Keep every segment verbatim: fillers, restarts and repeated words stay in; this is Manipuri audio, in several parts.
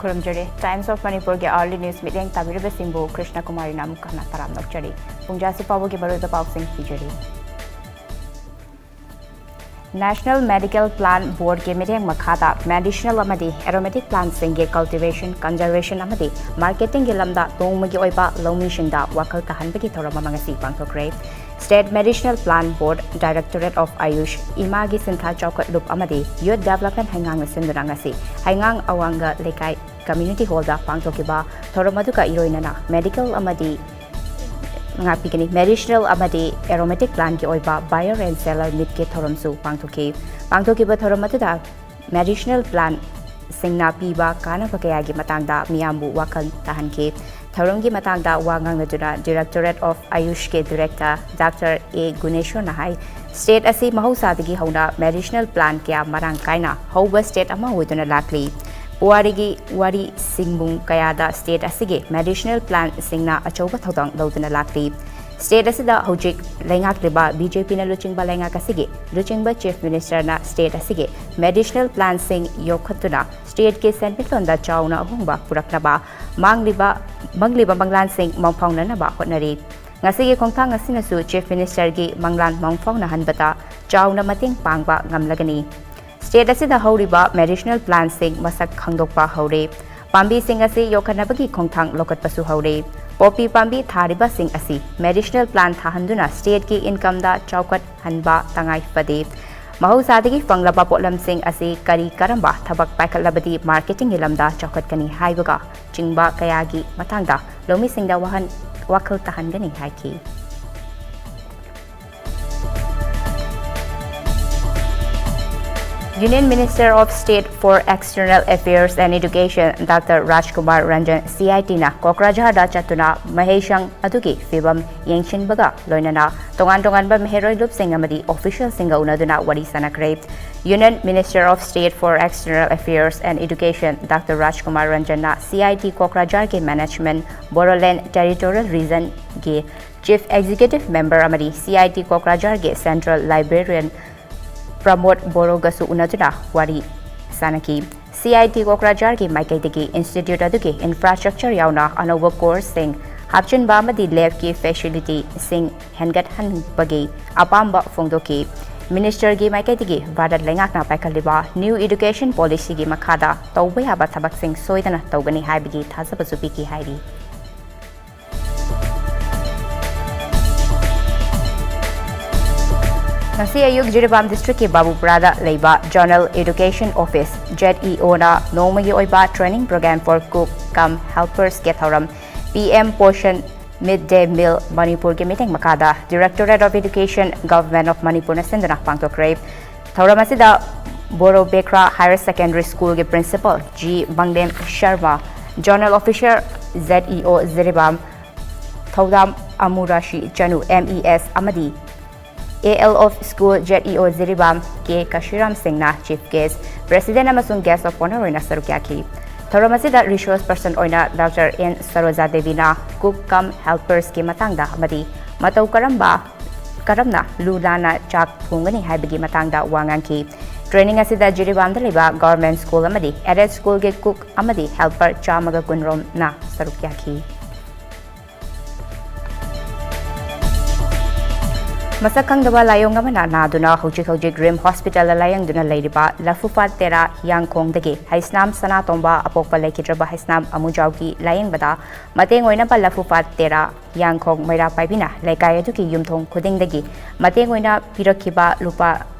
ꯈꯨꯔꯨꯝꯖꯔꯤ꯫ Times of Manipurꯒꯤ hourly news ꯃꯤꯠꯌꯦꯡ ꯇꯥꯕꯤꯔꯤꯕꯁꯤꯡꯕꯨ ꯀ꯭ꯔꯤꯁꯅ ꯀꯨꯃꯥꯔꯤꯅ ꯑꯃꯨꯛ ꯍꯟꯅ ꯇꯔꯥꯝꯅ ꯑꯣꯛꯆꯔꯤ꯫ ꯄꯨꯡꯖꯥꯁꯤ ꯐꯥꯎꯕꯒꯤ ꯃꯔꯨꯑꯣꯏꯕ ꯄꯥꯎꯁꯤꯡ ꯄꯤꯖꯔꯤ꯫ National Medical Plant Boardꯀꯤ ꯃꯤꯠꯌꯦꯡ ꯃꯈꯥꯗ medicinal ꯑꯃꯗꯤ aromatic plantꯁꯤꯡꯒꯤ cultivation, conservation ꯑꯃꯗꯤ marketingꯒꯤ ꯂꯝꯗ ꯅꯣꯡꯃꯒꯤ ꯑꯣꯏꯕ ꯂꯧꯃꯤꯁꯤꯡꯗ ꯋꯥꯈꯜ ꯇꯥꯍꯟꯕꯒꯤ ꯊꯧꯔꯝ ꯑꯃ ꯉꯁꯤ ꯄꯥꯡꯊꯣꯛꯈ꯭ꯔꯦ꯫ State Medicinal Plant Board, Directorate of Ayush, ꯏꯃꯥꯒꯤ ꯁꯤꯟꯊꯥ ꯆꯥꯎꯈꯠꯂꯨꯞ ꯑꯃꯗꯤ Youth Development ꯍꯩꯉꯥꯡꯅ ꯁꯤꯟꯗꯨꯅ ꯉꯁꯤ ꯍꯩꯉꯥꯡ ꯑꯋꯥꯡꯒ ꯂꯩꯀꯥꯏ community hallꯗ ꯄꯥꯡꯊꯣꯛꯈꯤꯕ ꯊꯧꯔꯝ ꯑꯗꯨꯒ ꯏꯔꯣꯏꯅꯅ medical ꯑꯃꯗꯤ ꯉꯥꯛꯄꯤꯒꯅꯤ, medicinal ꯑꯃꯗꯤ aromatic plantꯀꯤ ꯑꯣꯏꯕ buyer and seller meetꯀꯤ ꯊꯧꯔꯝꯁꯨ ꯄꯥꯡꯊꯣꯛꯈꯤ꯫ ꯄꯥꯡꯊꯣꯛꯈꯤꯕ ꯊꯧꯔꯝ ꯑꯗꯨꯗ medicinal plantꯁꯤꯡꯅ ꯄꯤꯕ ꯀꯥꯟꯅꯕ ꯀꯌꯥꯒꯤ ꯃꯇꯥꯡꯗ ꯃꯤꯌꯥꯝꯕꯨ ꯋꯥꯈꯜ ꯇꯥꯍꯟꯈꯤ꯫ ꯊꯧꯔꯝꯒꯤ ꯃꯇꯥꯡꯗ ꯋꯥ ꯉꯥꯡꯅꯗꯨꯅ Directorate of Ayushꯀꯤ Director Doctor A ꯒꯨꯅꯦꯁꯣꯔꯅ high, state ꯑꯁꯤ ꯃꯍꯧꯁꯥꯗꯒꯤ ꯍꯧꯅ medicinal plant ꯀꯌꯥ ꯃꯔꯥꯡ ꯀꯥꯏꯅ ꯍꯧꯕ state ꯑꯃ ꯑꯣꯏꯗꯨꯅ ꯂꯥꯛꯂꯤ꯫ ꯄꯨꯋꯥꯔꯤꯒꯤ ꯋꯥꯔꯤ ꯁꯤꯡꯕꯨꯡ ꯀꯌꯥꯗ state ꯑꯁꯤꯒꯤ medicinal plantꯁꯤꯡꯅ ꯑꯆꯧꯕ ꯊꯧꯗꯥꯡ ꯂꯧꯗꯨꯅ ꯂꯥꯛꯂꯤ꯫ State ꯑꯁꯤꯗ ꯍꯧꯖꯤꯛ ꯂꯩꯉꯥꯛꯂꯤꯕ BJPꯅ ꯂꯨꯆꯤꯡꯕ ꯂꯩꯉꯥꯛ ꯑꯁꯤꯒꯤ ꯂꯨꯆꯤꯡꯕ Chief Ministerꯅ state ꯑꯁꯤꯒꯤ medicinal plantꯁꯤꯡ ꯌꯣꯛꯈꯠꯇꯨꯅ stateꯀꯤ ꯁꯦꯟꯃꯤꯠꯂꯣꯟꯗ ꯆꯥꯎꯅ ꯑꯍꯣꯡꯕ ꯄꯨꯔꯛꯅꯕ ꯃꯥꯡꯂꯤꯕ, ꯃꯪꯂꯤꯕ ꯃꯪꯂꯥꯟꯁꯤꯡ ꯃꯪꯐꯥꯎꯅꯅꯕ ꯍꯣꯠꯅꯔꯤ꯫ ꯉꯁꯤꯒꯤ ꯈꯣꯡꯊꯥꯡ ꯑꯁꯤꯅꯁꯨ Chief Ministerꯒꯤ ꯃꯪꯂꯥꯟ ꯃꯪꯐꯥꯎꯅꯍꯟꯕꯗ ꯆꯥꯎꯅ ꯃꯇꯦꯡ ꯄꯥꯡꯕ ꯉꯝꯂꯒꯅꯤ꯫ State ꯑꯁꯤꯗ ꯍꯧꯔꯤꯕ medicinal plantꯁꯤꯡ ꯃꯁꯛ ꯈꯪꯗꯣꯛꯄ ꯍꯧꯔꯦ꯫ ꯄꯥꯝꯕꯤꯁꯤꯡ ꯑꯁꯤ ꯌꯣꯛꯈꯠꯅꯕꯒꯤ ꯈꯣꯡꯊꯥꯡ ꯂꯧꯈꯠꯄꯁꯨ ꯍꯧꯔꯦ꯫ ꯄꯣꯄꯤ ꯄꯥꯝꯕꯤ ꯊꯥꯔꯤꯕꯁꯤꯡ ꯑꯁꯤ medicinal plant ꯊꯥꯍꯟꯗꯨꯅ stateꯀꯤ incomeꯗ ꯆꯥꯎꯈꯠꯍꯟꯕ ꯇꯉꯥꯏ ꯐꯗꯦ꯫ ꯃꯍꯧꯁꯥꯗꯒꯤ ꯐꯪꯂꯕ ꯄꯣꯠꯂꯝꯁꯤꯡ ꯑꯁꯤ ꯀꯔꯤ ꯀꯔꯝꯕ ꯊꯕꯛ ꯄꯥꯏꯈꯠꯂꯕꯗꯤ marketingꯒꯤ ꯂꯝꯗ ꯆꯥꯎꯈꯠꯀꯅꯤ ꯍꯥꯏꯕꯒ ꯆꯤꯡꯕ ꯀꯌꯥꯒꯤ ꯃꯇꯥꯡꯗ ꯂꯧꯃꯤꯁꯤꯡꯗ ꯋꯥꯍꯟ-, ꯋꯥꯈꯜ ꯇꯥꯍꯟꯒꯅꯤ ꯍꯥꯏꯈꯤ꯫ Union Minister of State for External Affairs and Education, Doctor Rajkumar Ranjan, CITꯅ ꯀꯣꯀ꯭ꯔꯥꯖꯥꯔꯗ ꯆꯠꯇꯨꯅ ꯃꯍꯩꯁꯪ ꯑꯗꯨꯒꯤ ꯐꯤꯕꯝ ꯌꯦꯡꯁꯤꯟꯕꯒ ꯂꯣꯏꯅꯅ ꯇꯣꯉꯥꯟ ꯇꯣꯉꯥꯟꯕ ꯃꯍꯩꯔꯣꯏ ꯂꯨꯞꯁꯤꯡ ꯑꯃꯗꯤ officialꯁꯤꯡꯒ ꯎꯅꯗꯨꯅ ꯋꯥꯔꯤ ꯁꯥꯟꯅꯈ꯭ꯔꯦ꯫ Union Minister of State for External Affairs and Education, Doctor Rajkumar Ranjanꯅ CIT ꯀꯣꯀ꯭ꯔꯥꯖꯥꯔꯒꯤ management, Bodoland Territorial Regionꯒꯤ Chief Executive Member ꯑꯃꯗꯤ CIT ꯀꯣꯀ꯭ꯔꯥꯖꯥꯔꯒꯤ Central Librarian ꯄ꯭ꯔꯃꯣꯗ ꯕꯣꯔꯣꯒꯁꯨ ꯎꯅꯗꯨꯅ ꯋꯥꯔꯤ ꯁꯥꯟꯅꯈꯤ꯫ C I T ꯀꯣꯀ꯭ꯔꯥꯖꯥꯔꯒꯤ ꯃꯥꯏꯀꯩꯗꯒꯤ institute ꯑꯗꯨꯒꯤ infrastructure ꯌꯥꯎꯅ ꯑꯅꯧꯕ courseꯁꯤꯡ ꯍꯥꯞꯆꯤꯟꯕ ꯑꯃꯗꯤ labꯀꯤ facilityꯁꯤꯡ ꯍꯦꯟꯒꯠꯍꯟꯕꯒꯤ ꯑꯄꯥꯝꯕ ꯐꯣꯡꯗꯣꯛꯈꯤ꯫ Ministerꯒꯤ ꯃꯥꯏꯀꯩꯗꯒꯤ ꯚꯥꯔꯠ ꯂꯩꯉꯥꯛꯅ ꯄꯥꯏꯈꯠꯂꯤꯕ New Education Policyꯒꯤ ꯃꯈꯥꯗ ꯇꯧꯕ ꯌꯥꯕ ꯊꯕꯛꯁꯤꯡ ꯁꯣꯏꯗꯅ ꯇꯧꯒꯅꯤ ꯍꯥꯏꯕꯒꯤ ꯊꯥꯖꯕꯁꯨ ꯄꯤꯈꯤ ꯍꯥꯏꯔꯤ꯫ ꯉꯁꯤ ꯑꯌꯨꯛ ꯖꯤꯔꯤꯕꯥꯝ districtꯀꯤ ꯕꯥꯕꯨꯄꯨꯔꯥꯗ ꯂꯩꯕ Zonal Education Office, ZEOꯅ ꯅꯣꯡꯃꯒꯤ ꯑꯣꯏꯕ training program for cook cum helpersꯀꯤ ꯊꯧꯔꯝ P M Poshan Mid Day Meal ꯃꯅꯤꯄꯨꯔꯒꯤ ꯃꯤꯠꯌꯦꯡ ꯃꯈꯥꯗ Directorate of Education, Government of Manipurꯅ ꯁꯤꯟꯗꯨꯅ ꯄꯥꯡꯊꯣꯛꯈ꯭ꯔꯦ꯫ ꯊꯧꯔꯝ ꯑꯁꯤꯗ ꯕꯣꯔꯣ ꯕꯦꯈ꯭ꯔꯥ Higher Secondary Schoolꯒꯤ Principal G ꯃꯪꯂꯦꯝ Sharma, Zonal Officer, ZEO Jiribam, ꯊꯧꯗꯥꯝ ꯑꯃꯨꯔꯥꯁꯤ ꯆꯅꯨ, M E S, ꯑꯃꯗꯤ A L of School, ZEO Jiribam, K ꯀꯁꯤꯔꯥꯝ ꯁꯤꯡꯅ Chief Guest, President ꯑꯃꯁꯨꯡ Guest of Honour ꯑꯣꯏꯅ ꯁꯔꯨꯛ ꯌꯥꯈꯤ꯫ ꯊꯧꯔꯝ ꯑꯁꯤꯗ resource person ꯑꯣꯏꯅ Doctor N ꯁꯔꯣꯖꯥ ꯗꯦꯕꯤꯅ cook cum helpersꯀꯤ ꯃꯇꯥꯡꯗ ꯑꯃꯗꯤ ꯃꯇꯧ ꯀꯔꯝꯕ, ꯀꯔꯝꯅ ꯂꯨ ꯅꯥꯟꯅ ꯆꯥꯛ ꯊꯣꯡꯒꯅꯤ ꯍꯥꯏꯕꯒꯤ ꯃꯇꯥꯡꯗ ꯋꯥ ꯉꯥꯡꯈꯤ꯫ Training ꯑꯁꯤꯗ ꯖꯤꯔꯤꯕꯥꯝꯗ ꯂꯩꯕ government school ꯑꯃꯗꯤ aided schoolꯒꯤ cook ꯑꯃꯗꯤ helper ꯆꯥꯝꯃꯒ ꯀꯨꯟꯔꯣꯝꯅ ꯁꯔꯨꯛ ꯌꯥꯈꯤ꯫ ꯃꯁꯛ ꯈꯪꯗꯕ ꯂꯥꯏꯑꯣꯡ ꯑꯃꯅ ꯅꯥꯗꯨꯅ ꯍꯧꯖꯤꯛ ꯍꯧꯖꯤꯛ RIMS Hospitalꯗ ꯂꯥꯏꯌꯦꯡꯗꯨꯅ ꯂꯩꯔꯤꯕ ꯂꯐꯨꯄꯥꯠ ꯇꯦꯔꯥ ꯍꯤꯌꯥꯡꯈꯣꯡꯗꯒꯤ ꯍꯩꯁꯅꯥꯝ ꯁꯅꯥꯇꯣꯝꯕ ꯑꯄꯣꯛꯄ ꯂꯩꯈꯤꯗ꯭ꯔꯕ ꯍꯩꯁꯅꯥꯝ ꯑꯃꯨꯖꯥꯎꯒꯤ ꯂꯥꯏꯌꯦꯡꯕꯗ ꯃꯇꯦꯡ ꯑꯣꯏꯅꯕ ꯂꯐꯨꯄꯥꯠ ꯇꯦꯔꯥ ꯍꯤꯌꯥꯡꯈꯣꯡ ꯃꯩꯔꯥ ꯄꯥꯏꯕꯤꯅ ꯂꯩꯀꯥꯏ ꯑꯗꯨꯒꯤ ꯌꯨꯝꯊꯣꯡ ꯈꯨꯗꯤꯡꯗꯒꯤ ꯃꯇꯦꯡ ꯑꯣꯏꯅ ꯄꯤꯔꯛꯈꯤꯕ ꯂꯨꯄꯥ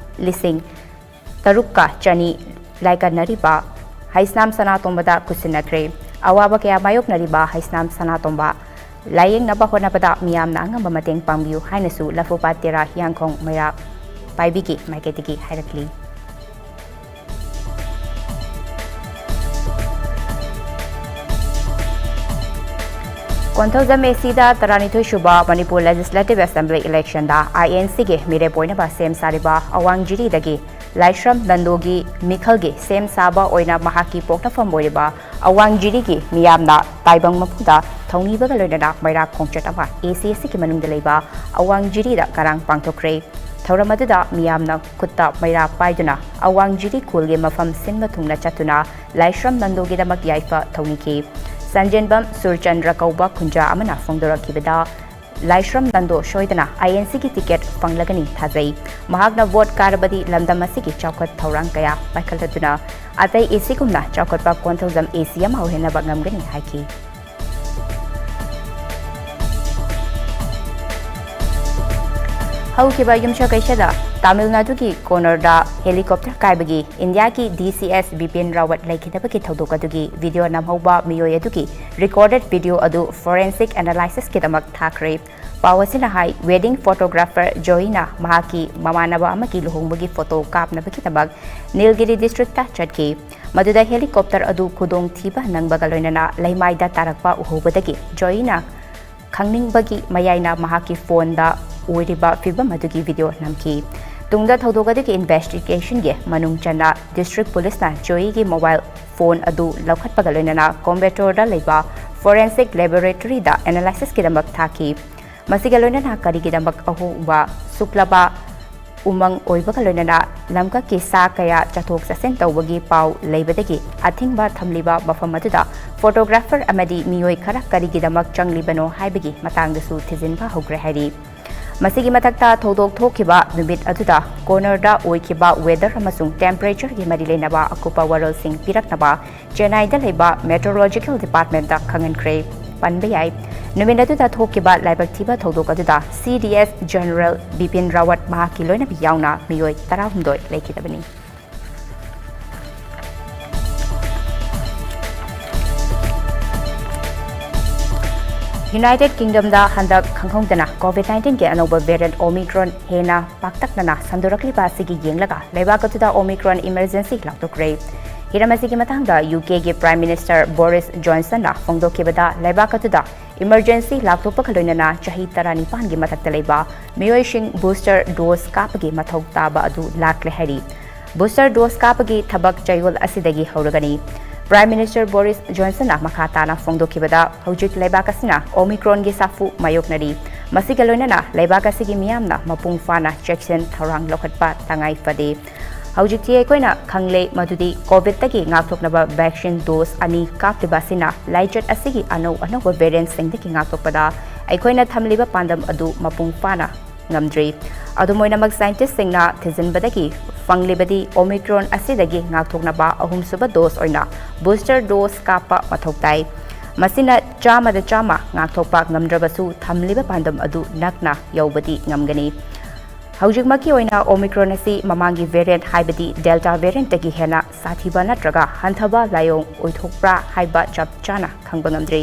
ꯂꯤꯁꯤꯡ ꯇꯔꯨꯛꯀ ꯆꯅꯤ ꯂꯥꯏꯀꯠꯅꯔꯤꯕ ꯍꯩꯁꯅꯥꯝ ꯁꯅꯥꯇꯣꯝꯕꯗ ꯈꯨꯠꯁꯤꯟꯅꯈ꯭ꯔꯦ꯫ ꯑꯋꯥꯕ ꯀꯌꯥ ꯃꯥꯌꯣꯛꯅꯔꯤꯕ ꯍꯩꯁꯅꯥꯝ ꯁꯅꯥꯇꯣꯝꯕ ꯂꯥꯏꯌꯦꯡꯅꯕ ꯍꯣꯠꯅꯕꯗ ꯃꯤꯌꯥꯝꯅ ꯑꯉꯝꯕ ꯃꯇꯦꯡ ꯄꯥꯡꯕꯤꯌꯨ ꯍꯥꯏꯅꯁꯨ ꯂꯐꯨꯄꯥꯠ ꯇꯦꯔꯥ ꯍꯤꯌꯥꯡꯈꯣꯡ ꯃꯩꯔꯥ ꯄꯥꯏꯕꯤꯒꯤ ꯃꯥꯏꯀꯩꯗꯒꯤ ꯍꯥꯏꯔꯛꯂꯤ꯫ ꯀꯣꯟꯊꯧꯖꯝ ACꯗ ꯇꯔꯥꯅꯤꯊꯣꯏ ꯁꯨꯕ ꯃꯅꯤꯄꯨꯔ Legislative Assembly electionꯗ INCꯒꯤ ꯃꯤꯔꯦꯞ ꯑꯣꯏꯅꯕ ꯁꯦꯝ ꯁꯥꯔꯤꯕ ꯑꯋꯥꯡ ꯖꯤꯔꯤꯗꯒꯤ ꯂꯥꯏꯁ꯭ꯔꯝ ꯅꯟꯗꯣꯒꯤ ꯃꯤꯈꯜꯒꯤ ꯁꯦꯝ ꯁꯥꯕ ꯑꯣꯏꯅ ꯃꯍꯥꯛꯀꯤ ꯄꯣꯛꯅꯐꯝ ꯑꯣꯏꯔꯤꯕ ꯑꯋꯥꯡ ꯖꯤꯔꯤꯒꯤ ꯃꯤꯌꯥꯝꯅ ꯇꯥꯏꯕꯪ ꯃꯄꯨꯗ ꯊꯧꯅꯤꯕꯒ ꯂꯣꯏꯅꯅ ꯃꯩꯔꯥ ꯈꯣꯡꯆꯠ ꯑꯃ ACꯁꯤꯒꯤ ꯃꯅꯨꯡꯗ ꯂꯩꯕ ꯑꯋꯥꯡ ꯖꯤꯔꯤꯗ ꯉꯔꯥꯡ ꯄꯥꯡꯊꯣꯛꯈ꯭ꯔꯦ꯫ ꯊꯧꯔꯝ ꯑꯗꯨꯗ ꯃꯤꯌꯥꯝꯅ ꯈꯨꯠꯇ ꯃꯩꯔꯥ ꯄꯥꯏꯗꯨꯅ ꯑꯋꯥꯡ ꯖꯤꯔꯤꯈꯣꯜꯒꯤ ꯃꯐꯝ ꯁꯤꯟꯕ ꯊꯨꯡꯅ ꯆꯠꯇꯨꯅ ꯂꯥꯏꯁ꯭ꯔꯝ ꯅꯟꯗꯣꯒꯤꯗꯃꯛ ꯌꯥꯏꯐ ꯊꯧꯅꯤꯈꯤ꯫ ꯁꯟꯖꯦꯟꯕꯝ ꯁꯨꯔꯆꯟꯗ꯭ꯔ ꯀꯧꯕ ꯈꯨꯟꯖꯥ ꯑꯃꯅ ꯐꯣꯡꯗꯣꯔꯛꯈꯤꯕꯗ, ꯂꯥꯏꯁ꯭ꯔꯝ ꯅꯟꯗꯣ ꯁꯣꯏꯗꯅ ꯑꯥꯏ ꯑꯦꯟ ꯁꯤꯒꯤ ꯇꯤꯀꯦꯠ ꯐꯪꯂꯒꯅꯤ ꯊꯥꯖꯩ꯫ ꯃꯍꯥꯛꯅ ꯚꯣꯠ ꯀꯥꯔꯕꯗꯤ ꯂꯝꯗꯝ ꯑꯁꯤꯒꯤ ꯆꯥꯎꯈꯠ ꯊꯧꯔꯥꯡ ꯀꯌꯥ ꯄꯥꯏꯈꯠꯂꯗꯨꯅ ꯑꯇꯩ ꯑꯦꯁꯤꯒꯨꯝꯅ ꯆꯥꯎꯈꯠꯄ ꯀꯣꯟꯊꯧꯖꯝ ꯑꯦꯁꯤ ꯑꯃ ꯑꯣꯏꯍꯟꯅꯕ ꯉꯝꯒꯅꯤ ꯍꯥꯏꯈꯤ꯫ ꯍꯧꯈꯤꯕ ꯌꯨꯝꯁꯀꯩꯁꯗ ꯇꯥꯃꯤꯜ ꯅꯥꯗꯨꯒꯤ ꯀꯣꯅꯔꯗ ꯍꯦꯂꯤꯀꯣꯞꯇꯔ ꯀꯥꯏꯕꯒꯤ ꯏꯟꯗꯤꯌꯥꯒꯤ ꯗꯤ ꯁꯤ ꯑꯦꯁ ꯕꯤꯄꯤꯟ ꯔꯥꯋꯠ ꯂꯩꯈꯤꯗꯕꯒꯤ ꯊꯧꯗꯣꯛ ꯑꯗꯨꯒꯤ ꯚꯤꯗꯤꯑꯣ ꯅꯝꯍꯧꯕ ꯃꯤꯑꯣꯏ ꯑꯗꯨꯒꯤ ꯔꯤꯀꯣꯔꯗꯦꯗ ꯚꯤꯗꯤꯑꯣ ꯑꯗꯨ ꯐꯣꯔꯦꯟꯁꯤꯛ ꯑꯦꯅꯥꯂꯥꯏꯁꯤꯁꯀꯤꯗꯃꯛ ꯊꯥꯈ꯭ꯔꯦ꯫ ꯄꯥꯎ ꯑꯁꯤꯅ ꯍꯥꯏ, ꯋꯦꯗꯤꯡ ꯐꯣꯇꯣꯒ꯭ꯔꯥꯐꯔ ꯖꯣꯌꯤꯅ ꯃꯍꯥꯛꯀꯤ ꯃꯃꯥꯟꯅꯕ ꯑꯃꯒꯤ ꯂꯨꯍꯣꯡꯕꯒꯤ ꯐꯣꯇꯣ ꯀꯥꯞꯅꯕꯒꯤꯗꯃꯛ ꯅꯤꯜꯒꯤꯔꯤ ꯗꯤꯁꯇ꯭ꯔꯤꯛꯇ ꯆꯠꯈꯤ꯫ ꯃꯗꯨꯗ ꯍꯦꯂꯤꯀꯣꯞꯇꯔ ꯑꯗꯨ ꯈꯨꯗꯣꯡꯊꯤꯕ ꯅꯪꯕꯒ ꯂꯣꯏꯅꯅ ꯂꯩꯃꯥꯏꯗ ꯇꯥꯔꯛꯄ ꯎꯍꯧꯕꯗꯒꯤ ꯖꯣꯌꯤꯅ ꯈꯪꯅꯤꯡꯕꯒꯤ ꯃꯌꯥꯏꯅ ꯃꯍꯥꯛꯀꯤ ꯐꯣꯟꯗ ꯑꯣꯏꯔꯤꯕ ꯐꯤꯚꯝ ꯑꯗꯨꯒꯤ ꯚꯤꯗꯤꯑꯣ ꯅꯝꯈꯤ꯫ ꯇꯨꯡꯗ ꯊꯧꯗꯣꯛ ꯑꯗꯨꯒꯤ ꯏꯟꯚꯦꯁꯇꯤꯒꯦꯁꯟꯒꯤ ꯃꯅꯨꯡ ꯆꯟꯅ ꯗꯤꯁꯇ꯭ꯔꯤꯛ ꯄꯨꯂꯤꯁꯅ ꯖꯣꯌꯤꯒꯤ ꯃꯣꯕꯥꯏꯜ ꯐꯣꯟ ꯑꯗꯨ ꯂꯧꯈꯠꯄꯒ ꯂꯣꯏꯅꯅ ꯀꯣꯝꯕꯦꯇꯣꯔꯗ ꯂꯩꯕ ꯐꯣꯔꯦꯟꯁꯤꯛ ꯂꯦꯕꯣꯔꯦꯇꯔꯤꯗ ꯑꯦꯅꯥꯂꯥꯏꯁꯤꯁꯀꯤꯗꯃꯛ ꯊꯥꯈꯤ꯫ ꯃꯁꯤꯒ ꯂꯣꯏꯅꯅ ꯀꯔꯤꯒꯤꯗꯃꯛ ꯑꯍꯣꯡꯕ ꯁꯨꯛꯂꯕ ꯎꯃꯪ ꯑꯣꯏꯕꯒ ꯂꯣꯏꯅꯅ ꯂꯝꯀꯛꯀꯤ ꯁꯥ ꯀꯌꯥ ꯆꯠꯊꯣꯛ ꯆꯠꯁꯤꯟ ꯇꯧꯕꯒꯤ ꯄꯥꯎ ꯂꯩꯕꯗꯒꯤ ꯑꯊꯤꯡꯕ ꯊꯝꯂꯤꯕ ꯃꯐꯝ ꯑꯗꯨꯗ ꯐꯣꯇꯣꯒ꯭ꯔꯥꯐꯔ ꯑꯃꯗꯤ ꯃꯤꯑꯣꯏ ꯈꯔ ꯀꯔꯤꯒꯤꯗꯃꯛ ꯆꯪꯂꯤꯕꯅꯣ ꯍꯥꯏꯕꯒꯤ ꯃꯇꯥꯡꯗꯁꯨ ꯊꯤꯖꯤꯟꯕ ꯍꯧꯈ꯭ꯔꯦ ꯍꯥꯏꯔꯤ꯫ ꯃꯁꯤꯒꯤ ꯃꯊꯛꯇ ꯊꯧꯗꯣꯛ ꯊꯣꯛꯈꯤꯕ ꯅꯨꯃꯤꯠ ꯑꯗꯨꯗ ꯀꯣꯅꯔꯗ ꯑꯣꯏꯈꯤꯕ ꯋꯦꯗꯔ ꯑꯃꯁꯨꯡ ꯇꯦꯝꯄꯔꯦꯆꯔꯒꯤ ꯃꯔꯤ ꯂꯩꯅꯕ ꯑꯀꯨꯞꯄ ꯋꯥꯔꯣꯜꯁꯤꯡ ꯄꯤꯔꯛꯅꯕ ꯆꯦꯟꯅꯥꯏꯗ ꯂꯩꯕ ꯃꯦꯇ꯭ꯔꯣꯂꯣꯖꯤꯀꯦꯜ ꯗꯤꯄꯥꯔꯠꯃꯦꯟꯠꯇ ꯈꯪꯍꯟꯈ꯭ꯔꯦ꯫ ꯄꯟꯕ ꯌꯥꯏ, ꯅꯨꯃꯤꯠ ꯑꯗꯨꯗ ꯊꯣꯛꯈꯤꯕ ꯂꯥꯏꯕꯛ ꯊꯤꯕ ꯊꯧꯗꯣꯛ ꯑꯗꯨꯗ ꯁꯤ ꯗꯤ ꯑꯦꯁ ꯖꯦꯅꯔꯦꯜ ꯕꯤꯄꯤꯟ ꯔꯥꯋꯠ ꯃꯍꯥꯛꯀꯤ ꯂꯣꯏꯅꯕꯤ ꯌꯥꯎꯅ ꯃꯤꯑꯣꯏ ꯇꯔꯥꯍꯨꯝꯗꯣꯏ ꯂꯩꯈꯤꯗꯕꯅꯤ꯫ ꯌꯨꯅꯥꯏꯇꯦꯗ ꯀꯤꯡꯗꯝꯗ ꯍꯟꯗꯛ ꯈꯪꯍꯧꯗꯅ ꯀꯣꯚꯤꯗ ꯅꯥꯏꯟꯇꯤꯟꯒꯤ ꯑꯅꯧꯕ ꯚꯦꯔꯤꯌꯦꯟꯠ ꯑꯣꯃꯤꯀ꯭ꯔꯣꯟ ꯍꯦꯟꯅ ꯄꯥꯛꯇꯛꯅꯅ ꯁꯟꯗꯣꯔꯛꯂꯤꯕ ꯑꯁꯤꯒꯤ ꯌꯦꯡꯂꯒ ꯂꯩꯕꯥꯛ ꯑꯗꯨꯗ ꯑꯣꯃꯤꯀ꯭ꯔꯣꯟ ꯏꯃꯔꯖꯦꯟꯁꯤ ꯂꯥꯎꯊꯣꯛꯈ꯭ꯔꯦ꯫ ꯍꯤꯔꯝ ꯑꯁꯤꯒꯤ ꯃꯇꯥꯡꯗ ꯌꯨ ꯀꯦꯒꯤ ꯄ꯭ꯔꯥꯏꯝ ꯃꯤꯅꯤꯁꯇꯔ ꯕꯣꯔꯤꯁ ꯖꯣꯟꯁꯟꯅ ꯐꯣꯡꯗꯣꯛꯈꯤꯕꯗ, ꯂꯩꯕꯥꯛ ꯑꯗꯨꯗ ꯏꯃꯔꯖꯦꯟꯁꯤ ꯂꯥꯎꯊꯣꯛꯄꯒ ꯂꯣꯏꯅꯅ ꯆꯍꯤ ꯇꯔꯥꯅꯤꯄꯥꯟꯒꯤ ꯃꯊꯛꯇ ꯂꯩꯕ ꯃꯤꯑꯣꯏꯁꯤꯡ ꯕꯨꯁꯇꯔ ꯗꯣꯁ ꯀꯥꯞꯄꯒꯤ ꯃꯊꯧ ꯇꯥꯕ ꯑꯗꯨ ꯂꯥꯛꯂꯦ ꯍꯥꯏꯔꯤ꯫ ꯕꯨꯁꯇꯔ ꯗꯣꯁ ꯀꯥꯞꯄꯒꯤ ꯊꯕꯛ ꯆꯌꯣꯜ ꯑꯁꯤꯗꯒꯤ ꯍꯧꯔꯒꯅꯤ꯫ ꯄ꯭ꯔꯥꯏꯝ ꯃꯤꯅꯤꯁꯇꯔ ꯕꯣꯔꯤꯁ ꯖꯣꯟꯁꯟꯅ ꯃꯈꯥ ꯇꯥꯅ ꯐꯣꯡꯗꯣꯛꯈꯤꯕꯗ, ꯍꯧꯖꯤꯛ ꯂꯩꯕꯥꯛ ꯑꯁꯤꯅ ꯑꯣꯃꯤꯀ꯭ꯔꯣꯟꯒꯤ ꯁꯥꯐꯨ ꯃꯥꯌꯣꯛꯅꯔꯤ꯫ ꯃꯁꯤꯒ ꯂꯣꯏꯅꯅ ꯂꯩꯕꯥꯛ ꯑꯁꯤꯒꯤ ꯃꯤꯌꯥꯝꯅ ꯃꯄꯨꯡ ꯐꯥꯅ ꯆꯦꯛꯁꯤꯟ ꯊꯧꯔꯥꯡ ꯂꯧꯈꯠꯄ ꯇꯉꯥꯏ ꯐꯗꯦ꯫ ꯍꯧꯖꯤꯛꯇꯤ ꯑꯩꯈꯣꯏꯅ ꯈꯪꯂꯦ ꯃꯗꯨꯗꯤ COVID-ꯇꯒꯤ ꯉꯥꯛꯊꯣꯛꯅꯕ vaccine dose ꯑꯅꯤ ꯀꯥꯞꯂꯤꯕ ꯑꯁꯤꯅ ꯂꯥꯏꯆꯠ ꯑꯁꯤꯒꯤ ꯑꯅꯧ ꯑꯅꯧꯕ variant-ꯁꯤꯡꯗꯒꯤ ꯉꯥꯛꯊꯣꯛꯄꯗ ꯑꯩꯈꯣꯏꯅ ꯊꯝꯂꯤꯕ ꯄꯥꯟꯗꯝ ꯑꯗꯨ ꯃꯄꯨꯡ ꯐꯥꯅ ꯉꯝꯗ꯭ꯔꯤ꯫ ꯑꯗꯨꯝ ꯑꯣꯏꯅꯃꯛ, scientist-ꯁꯤꯡꯅ ꯊꯤꯖꯤꯟꯕꯗꯒꯤ ꯐꯪꯂꯤꯕꯗꯤ Omicron ꯑꯁꯤꯗꯒꯤ ꯉꯥꯛꯊꯣꯛꯅꯕ ꯑꯍꯨꯝꯁꯨꯕ dose ꯑꯣꯏꯅ booster dose ꯀꯥꯞꯄ ꯃꯊꯧ ꯇꯥꯏ꯫ ꯃꯁꯤꯅ ꯆꯥꯝꯃꯗ ꯆꯥꯝꯃ ꯉꯥꯛꯊꯣꯛꯄ ꯉꯝꯗ꯭ꯔꯕꯁꯨ ꯊꯝꯂꯤꯕ ꯄꯥꯟꯗꯝ ꯑꯗꯨ ꯅꯛꯅ ꯌꯧꯕꯗꯤ ꯉꯝꯒꯅꯤ꯫ ꯍꯧꯖꯤꯛꯃꯛꯀꯤ ꯑꯣꯏꯅ Omicron ꯑꯁꯤ ꯃꯃꯥꯡꯒꯤ variant ꯍꯥꯏꯕꯗꯤ Delta variant-ꯇꯒꯤ ꯍꯦꯟꯅ ꯁꯥꯊꯤꯕ ꯅꯠꯇ꯭ꯔꯒ ꯍꯟꯊꯕ ꯂꯥꯏꯑꯣꯡ ꯑꯣꯏꯊꯣꯛꯄ꯭ꯔꯥ ꯍꯥꯏꯕ ꯆꯞ ꯆꯥꯅ ꯈꯪꯕ ꯉꯝꯗ꯭ꯔꯤ꯫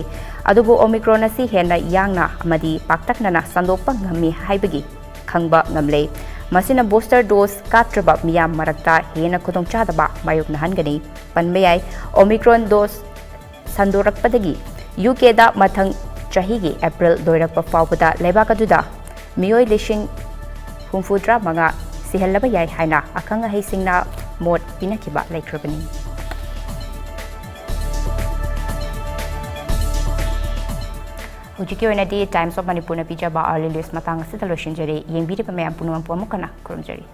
ꯑꯗꯨꯕꯨ Omicron ꯑꯁꯤ ꯍꯦꯟꯅ ꯌꯥꯡꯅ ꯑꯃꯗꯤ ꯄꯥꯛꯇꯛꯅꯅ ꯁꯟꯗꯣꯛꯄ ꯉꯝꯃꯤ ꯍꯥꯏꯕꯒꯤ ꯈꯪꯕ ꯉꯝꯂꯦ꯫ ꯃꯁꯤꯅ booster dose ꯀꯥꯞꯇ꯭ꯔꯕ ꯃꯤꯌꯥꯝ ꯃꯔꯛꯇ ꯍꯦꯟꯅ ꯈꯨꯗꯣꯡꯆꯥꯗꯕ ꯃꯥꯌꯣꯛꯅꯍꯟꯒꯅꯤ꯫ ꯄꯟꯕ ꯌꯥꯏ, Omicron dose ꯁꯟꯗꯣꯔꯛꯄꯗꯒꯤ UK-ꯗ ꯃꯊꯪ ꯆꯍꯤꯒꯤ April ꯂꯣꯏꯔꯛꯄ ꯐꯥꯎꯕꯗ ꯂꯩꯕꯥꯛ ꯑꯗꯨꯗ ꯃꯤꯑꯣꯏ ꯂꯤꯁꯤꯡ ꯍꯨꯝꯐꯨꯇꯔꯥ ꯃꯉꯥ ꯁꯤꯍꯜꯂꯕ ꯌꯥꯏ ꯍꯥꯏꯅ ꯑꯈꯪ ꯑꯍꯩꯁꯤꯡꯅ ꯃꯣꯠ ꯄꯤꯅꯈꯤꯕ ꯂꯩꯈ꯭ꯔꯕꯅꯤ꯫ ꯍꯧꯖꯤꯛꯀꯤ ꯑꯣꯏꯅꯗꯤ Times of Manipur-ꯅ ꯄꯤꯖꯕ early news ꯃꯇꯥꯡ ꯑꯁꯤꯗ ꯂꯣꯏꯁꯤꯟꯖꯔꯦ꯫ ꯌꯦꯡꯕꯤꯔꯤꯕ ꯃꯌꯥꯝ ꯄꯨꯝꯅꯃꯛꯄꯨ ꯑꯃꯨꯛ ꯍꯟꯅ ꯈꯨꯔꯨꯝꯖꯔꯤ꯫